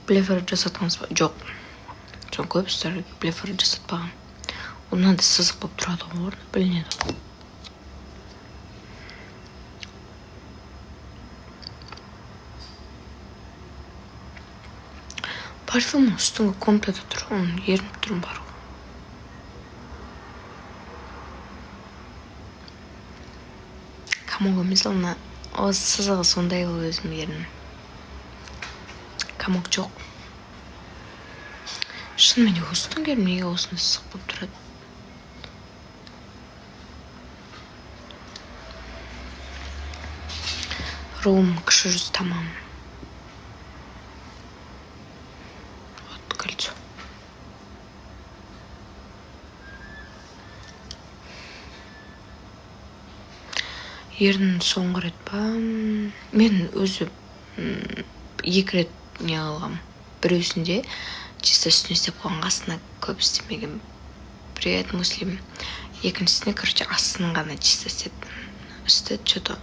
Блефаро жасатқансыз ба? Жоқ, соны көбісі блефаро жасатпаған. Ол мынандай сызық болып тұрады ғой, орны білінеді ғой. Парфюм үстіңгі комнатада тұр, оны ерініп тұрмын баруға. Комок емес, ол мына осы сызығы сондай, ол өзім ернім. Комок жоқ. Шынымен де, үстіңгі ернім неге осындай сызық болып тұрады? Руым Кіші жүз. Тамам. Вот кольцо. Ерін соңғы рет па? Мен өзі екі рет не қылғам. Біреусінде чисто үстіне істеп қойған, астына көп істемеген. Привет, Муслим. Екіншісіне, короче, астын ғана чисто істеттім, үсті че то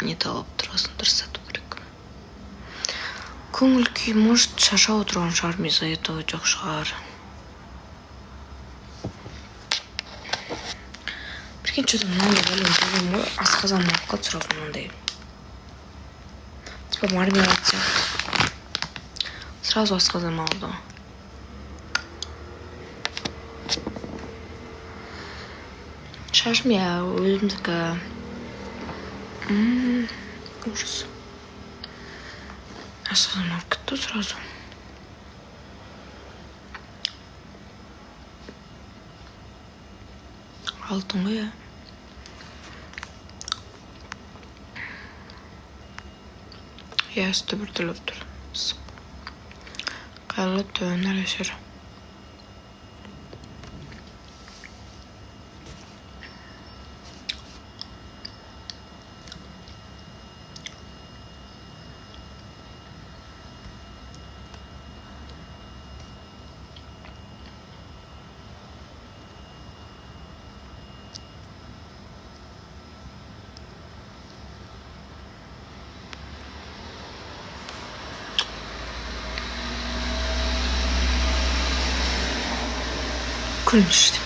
не то болып тұр. Осыны дұрыстату керек. Көңіл күй, может, шаршап отырған шығармын, из за этого жоқ шығар. Прикинь, че то мынандай бәлем жегенмін ғой, асқазаным ауырып қалды сразу. Мынандай типа мармелад сияқты, сразу асқазаным ауырды ғой. Шашым, иә, өзімдікі. Ужас, асқазаным ауырып кетті сразу. Алтын ғой, иә. Иә, үсті біртүрлі болып тұр. Қайырлы түн, Әлішер. Күліңізші.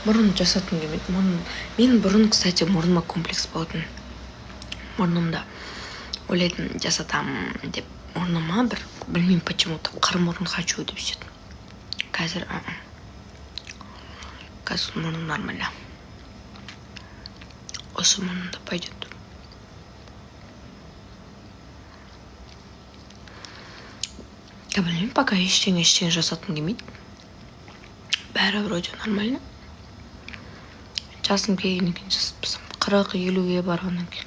Мұрын жасатқым келмейді, мұрын. Мен бұрын, кстати, мұрныма комплекс болатын. Мұрнымда ойлайтынмын жасатамын деп мұрныма. Бір білмеймін, почему то қыр мұрын хочу деп сөйтетін. Қазір қазір мұрным нормально, осы мұрным да пойдет. Я білмеймін, пока ештеңе жасатқым келмейді, бәрі вроде нормально. Жасым келгеннен кейін жасатпасам, 40-50-ге барғаннан кейін.